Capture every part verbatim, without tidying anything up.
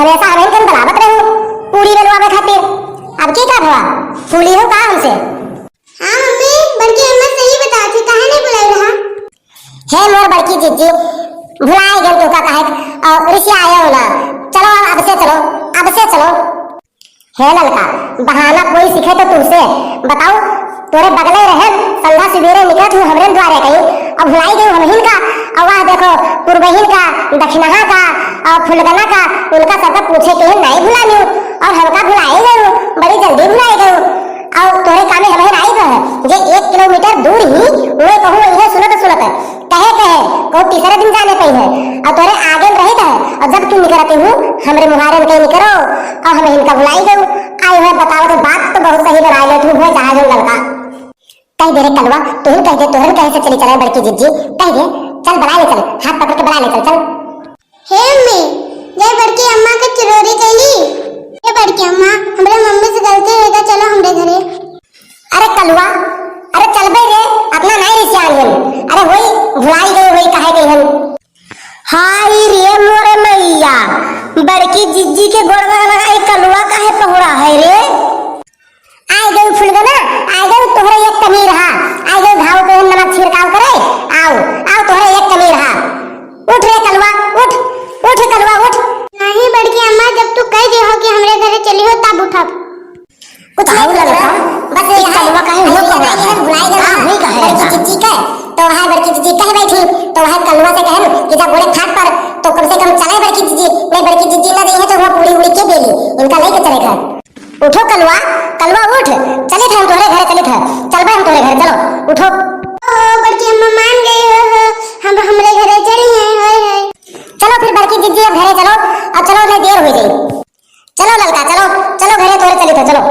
हमेशा हमहिन के बलावत रहू पूड़ी बेलवावे खातिर। अब की का भवा? फूली हो का हमसे? हाँ मम्मी, बड़की अम्मा सही बतावत ही, काहे नहीं बुलाई रहा? हे मोर बड़की जिज्जी, भुलाए गए तू का कहे, और रिसियाए हो ना। चलो अब, अब से चलो, अब से चलो। हे ललका, बहाना कोई सीखे तो तुमसे बताओ, तोरे बगले रहे, संध्या सुबेरे निकलत हूँ हमरे द्वारे कहीं, अब भुलाई गई हमहिन का, और वह देखो, पुरबहिन का, दक्षिणहा का, और फुलगना का, उनका सबका पूछे के नहीं भुलानी हूँ, और हमका भुलाई गई हूँ, बड़ी जल्दी भुलाई गई हूँ। और तोरे कामे हमहिन आई गए, जे एक किलोमीटर दूर ही, वे कहूँ वही सुनत सुनत, कहे कहे, कहूँ तीसरे दिन जाने पई है, और तोरे आगे में रहित है, और जब तू निकरती हूँ, हमरे मुहारे में कहीं निकरो, और हमहिन का भुलाई गऊ, आई है बताओ तो बात तो बहुत सही बनाए ले तू, हो चाहे जो ललका। कह दे रे कलवा, तुहिन कह दे, तोहरन कहे से चली चले बड़की जिज्जी, कह दे, चल बलाए ले चल, हाथ पकड़ के बलाए ले चल, चल। हे अम्मी, जय बड़की अम्मा के चुरोरी कैली। हे बड़की अम्मा, हमरे मम्मी से गलती हो गई, चलो हमरे घरे। अरे कलुआ, अरे चलबे रे, अपना नहीं रिसियान हन। अरे होई, भुलाई गई होई, काहे गई हन? हाय रे मोरे मैया, बड़की जिज्जी के गोड़वा लगा, ई कलुआ काहे पहुड़ा है रे? आए गई फुलगना, आए गई तोहरे एक कमी रहा, आए गई घाव पे नमक छिड़काव करे, आओ, आओ तोहरे एक कमी रहा। उठ रे कलुआ, उठ, उठ रे कलुआ, उठ। नहीं बड़की अम्मा, जब तू कह दे हो कि हमरे घरे चली हो तब उठब। कुछ नहीं ललका, बस ये कलुआ काहे हुआ कह रहा है? भुलाई गया हाँ, हुई कहे बड़की जिज्जी के, तो वहाँ बड़की जिज्जी कह बैठी, तो वहाँ कलुआ से कहन कि जा गोड़े खाट पर, तो कम से कम चले बड़की जिज्जी, नहीं बड़की जिज्जी ना देही तो वहाँ पूरी उड़ी के बेली, इनका लेके चले घर। उठो कलुआ, कलुआ उठ, चलित है हम तोहरे घरे चलित है, चलबे हम तोहरे घरे, चलो, उठो। ओ, बड़की अम्मा मान गई हो, हो, हम हमरे घरे चली हैं, हाय, हाय। चलो फिर बड़की जिज्जी अब घरे चलो, अब चलो, नहीं देर हो जाई। चलो ललका, चलो, चलो घरे तोहरे चलित है, चलो।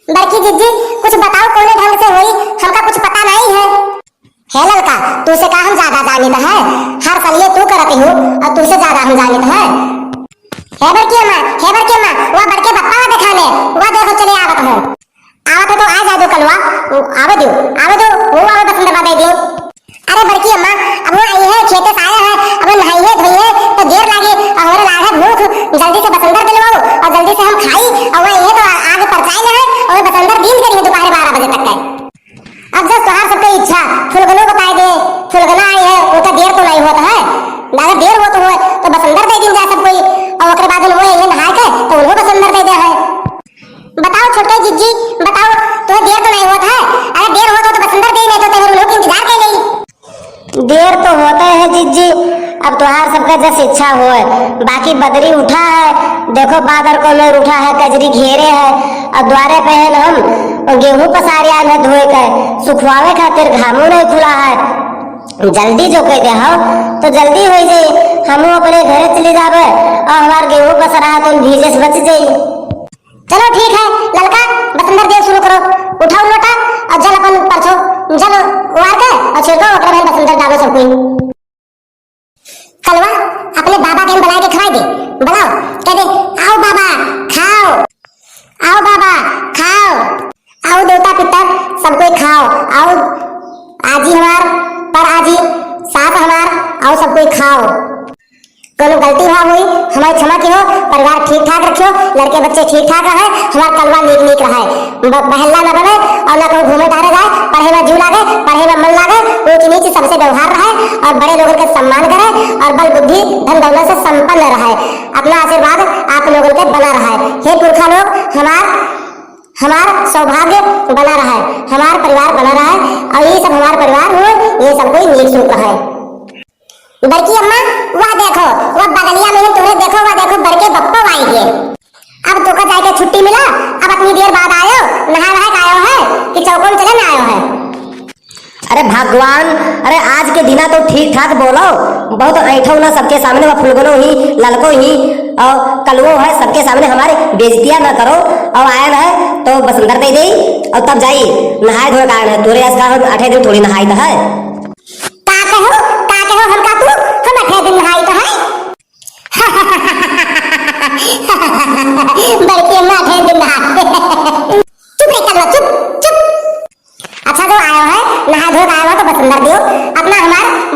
बड़की जिज्जी, कुछ बताओ कौने ढंग से होई, हमका कुछ पता नहीं है। हे ललका, तू से का हम ज्यादा जानित है? हर साल ये तू करत हूँ और तू से ज्यादा हम जानित है। हे बड़की अम्मा, हे बड़की अम्मा, वह बड़के बप्पा वा देखाने, वह देखो चले आवत है। आवत है तो आ जा दो कलुआ, आवे दो, आवे दो, वो आवे बसंत बा दे दियो। अरे बड़की अम्मा, अब वो आई है, खेते से आया है, अब नहाई है, धोई है, तो देर लागे, और हमारे लाग है भूख, जल्दी से बसंदर दिलवाओ, और जल्दी से हम खाई, और वो आई है तो आगे परचाई ले है, और वो बसंदर दिन करी है दोपहर बारह बजे तक का। अब जस तोहार सबके इच्छा, फुलगनो बताए दे, फुलगना आई है, उनका देर तो नहीं होता है, अगर देर होत हो तो बसंदर दे दिन जा सब कोई, और ओकरे बाद उनको यही नहाए के तो उनको बसंदर दे दे है। बताओ छोटका जिज्जी, बताओ, तो देर तो नहीं होत है, अगर देर होत हो तो बसंदर दे, नहीं तो तेरे उनको इंतजार कर गई। देर तो होते है जिज्जी, अब तोहार सबका जस इच्छा होए, बाकी बदरी उठा है, देखो बादर को लोर उठा है, कजरी घेरे है, और द्वारे पे है हम गेहूं पसारिया में धोए के सुखवावे खातिर घामो नहीं खुला है। जल्दी जो कह दे हो तो जल्दी हो जाई, हमहू अपने घरे चली जाबे और हमार गेहूं पसरा है तो भीजे से बच जाई। चलो ठीक है ललका, बसंदर देव शुरू करो, उठाओ लोटा और जल अपन परछो, जल उबार के और छिड़को, ओकरे में बसंदर डालो सब कोई। कलवा, अपने बाबा के बुला के खवाई दे, बुलाओ, कह दे, आओ बाबा, खाओ, आओ बाबा, खाओ, आओ देवता पितर, सब कोई खाओ, आओ आजी हमार, पर आजी, सास हमार, आओ सब कोई खाओ। कोनो गलती हुआ हुई, हमारी क्षमा की हो, परिवार ठीक ठाक रखियो, लड़के बच्चे ठीक ठाक रहे, हमार कलवा नीक नीक रहे। ब-, बहल्ला न बने और न कहूँ घूमे टहरे जाए, पढ़े में जीव लागे, पढ़े में मन लागे, ऊंच नीच सबसे व्यवहार रहे और बड़े लोगन के सम्मान करे और बल बुद्धि धन दौलत से संपन्न रहे। अपना आशीर्वाद आप लोगन के बना रहे। हे पुरखा लोग, हमार, हमार सौभाग्य बना रहे, हमार परिवार बना रहे और ये सब हमार परिवार हो, ये सब कोई नीक सुख रहे। बड़की अम्मा, वह देखो, वह बगलिया में ही तोरे देखो, वह देखो बड़के बप्पो आई गए। अब तोका जाए के छुट्टी मिला, अब इतनी देर बाद आयो, नहाए वहाए के आयो है कि चौकोन चले ना आयो है? अरे भगवान, अरे आज के दिना तो ठीक ठाक बोलो, बहुत ऐठो ना सबके सामने, वह फुलगनो ही, ललको ही, और कलुओ है, सबके सामने हमारे बेइज्जतियां ना करो। और आयन है तो बसंदर दे दे और तब जाई नहाए धोए का आयन है। तोरे ऐसा हम आठे दिन थोड़ी नहाई तो है। का कहो, का कहो हम का तू, हम आठे दिन नहाई तो है। बड़की अम्मा आठे दिन नहा। चुप रे कलवा, चुप, चुप। अच्छा जो आयो है, नहा धो के आयो है तो बसंदर दियो, अपना हमार